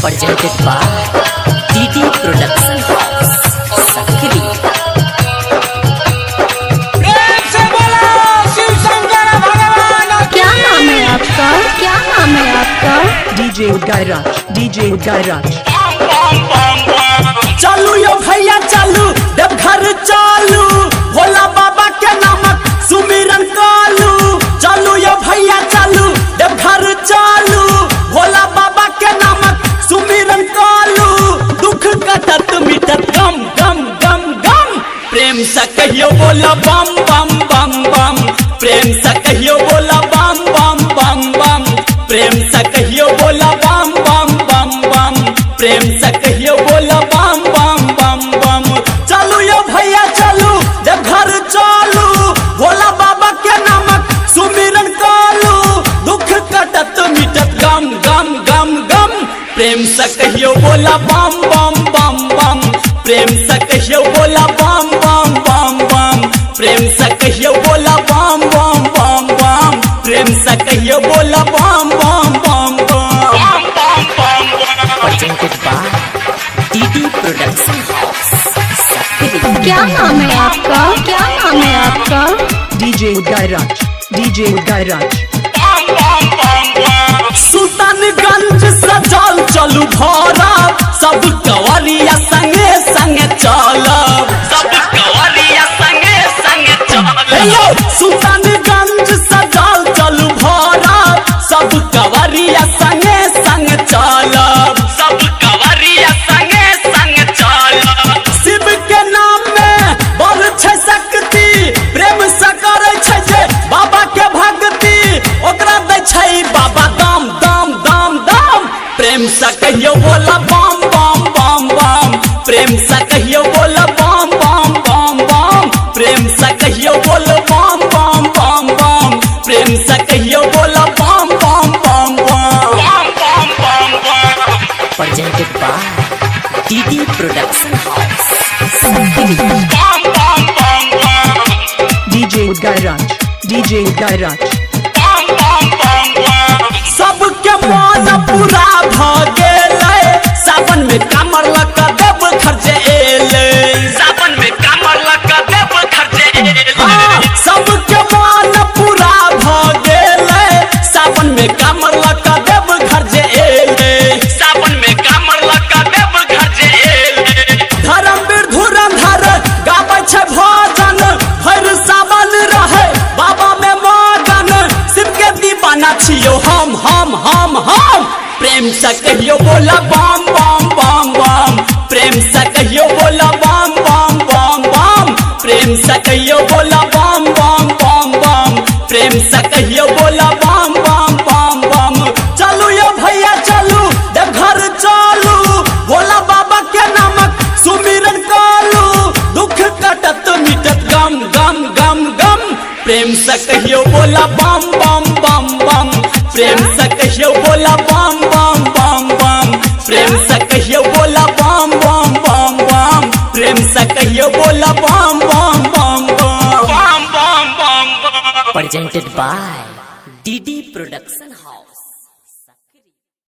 Presented by DD Production House, Sakri. प्रेम से बोलो शिव शंकर भगवान की। क्या नाम है आपका? क्या नाम है आपका? DJ Gairaj, DJ Gairaj. चालू यो भैया चालू, देवघर चालू, भोला बाबा के नामक सुमिरन कालू। चालू यो भैया चालू, देवघर चालू, भोला बाबा के नामक सुमिरन कालू। दुख कटत मिटत गम गम गम गम, प्रेम से कहियो बोला बम बम बम बम, प्रेम से कहियो बोला बम बम बम बम, प्रेम से कहियो बोला बम बम बम बम, प्रेम से कहियो बोला बम बम बम बम। चालू यो भैया चालू, देवघर चालू, भोला बाबा के नामक सुमिरन कालू। दुख कटत मिटत गम गम गम गम, प्रेम से कहियो बोला बम बम बम बम, प्रेम से कहियो बोला बम बम बम बम, प्रेम से कहियो बोला बम बम बम बम, प्रेम से कहियो बोला बम बम बम बम। Presented by DD Production House, Sakri. क्या नाम है आपका? क्या नाम है आपका? DJ Gairaj, DJ Gairaj. Sultanganj से जल चलू भरा, सब कवरिया संगे संगे चलब, सब कवरिया संगे संगे चलब। सुल्तानगंज से जल चलू भरा, सब कवरिया संगे संगे चलब, सब कवरिया संगे संगे चलब। शिव के नाम में बड़ छै शक्ति, प्रेम से करै छै जे बाबा के भक्ति, ओकरा दै छै बाबा दाम दाम दाम दाम। प्रेम से कहियो बोला बम बम बम बम, प्रेम से कहियो बोला बम बम बम बम, प्रेम से कहियो बोलो बम बम बम बम, प्रेम से कहियो बोला बम बम बम बम। Presented by DD Production House, Sakri. DJ Gairaj, DJ Gairaj. सबके मन पूरा भ गेलै, सावन में कामर लग देव खर्चे एलै, सावन में कामर लग देव खर्चे एलै। सबके मन पूरा भ गेलै, सावन में कामर लग देव खर्चे एलै, सावन में कामर लग देव खर्चे एलै। धर्मवीर धुरंधर गाबै छै भजन, हर सावन रहै बाबा में मगन, शिव के दीवाना छियो हम हम हम हम। प्रेम से कहियो बोला बम बम बम बम, प्रेम से कहियो बोला बम बम बम बम, प्रेम से कहियो बोला बम बम बम बम, प्रेम से कहियो बोला बम बम बम बम। चलू यो भैया चलू, देवघर चलू, भोला बाबा के नामक सुमिरन कालू। दुख कटत मिटत गम गम गम गम, प्रेम से कहियो बोला बम बम बम बम, प्रेम से कहियो बोला बम बम बम बम, प्रेम से कहियो बोला बम बम बम बम, प्रेम से कहियो बोला बम बम बम बम। Presented by DD Production.